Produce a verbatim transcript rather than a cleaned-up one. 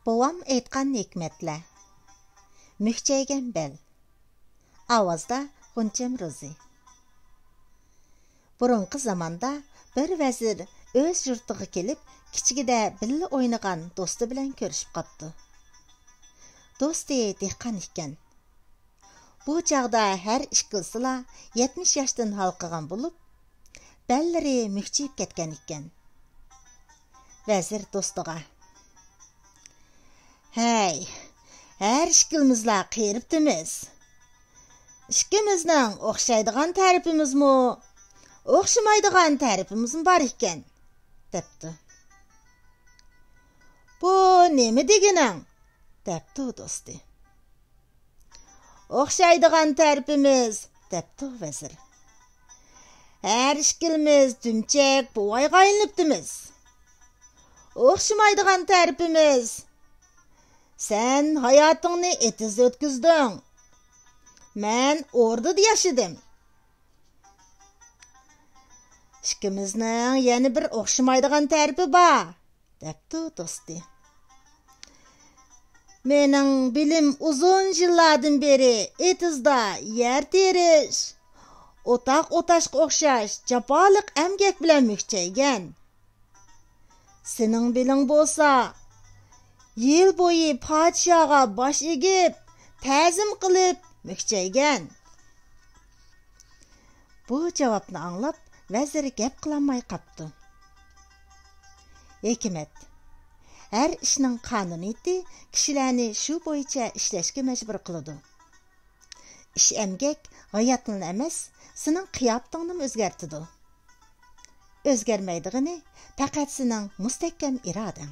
بوۋام ئېيتقان ھېكمەتلەر. مۈكچەيگەن بەل. ئاۋازدا غۇنچەم روزى. بۇرۇنقى زاماندا بىر ۋەزىر ئۆز يۇرتىغا كېلىپ، كىچىكىدە بىللە ئوينىغان دوستى بىلەن كۆرۈشۈپ قاپتۇ. دوستى دېھقان ئىكەن. بۇ چاغدا ھەر ئىككىلىسىلا يەتمىش ياشتىن ھالقىغان بولۇپ، بەللىرى مۈكچىيىپ كەتكەن ئىكەن. ۋەزىر دوستىغا: «ھەي، ھەر ئىككىلىمىزلا قېرىپتىمىز. ئىككىمىزنىڭ ئوخشايدىغان تەرىپىمىزمۇ، ئوخشىمايدىغان تەرىپىمىزمۇ بار ئىكەن» دەپتۇ. «بۇ نېمە دېگىنىڭ؟» دەپتۇ دوستى. «ئوخشايدىغان تەرىپىمىز» دەپتۇ ۋەزىر. «ھەر ئىككىلىمىز دۈمچەك بوۋايغا ئايلىنىپتىمىز. ئوخشىمايدىغان تەرىپىمىز، سەن ھاياتىڭنى ئېتىزدا ئۆتكۈزدۈڭ، مەن ئوردىدا ياشىدىم. ئىككىمىزنىڭ يەنە بىر ئوخشىمايدىغان تەرىپى بار» دەپتۇ دوستى. «مېنىڭ بىلىم ئۇزۇن يىللاردىن بېرى ئېتىزدا يەر تېرىش، ئوتاق ئوتاشقا ئوخشاش جاپالىق ئەمگەك بىلەن مۈكچەيگەن. سېنىڭ بىلىڭ بولسا، يىل بويى پادىشاھقا باش ئېگىپ، تەزىم قىلىپ مۈكچەيگەن.» بۇ جاۋابنى ئاڭلاپ، ۋەزىر گەپ قىلالماي قاپتۇ. ھېكمەت. ھەر ئىشنىڭ قانۇنىيىتى كىشىلەرنى شۇ بويىچە ئىشلەشكە مەجبۇر قىلىدۇ. ئىش ئەمگەك ھاياتىڭنى ئەمەس، سېنىڭ قىياپىتىڭنىمۇ ئۆزگەرتىدۇ. ئۆزگەرمەيدىغىنى پەقەت سېنىڭ مۇستەھكەم ئىرادەڭ.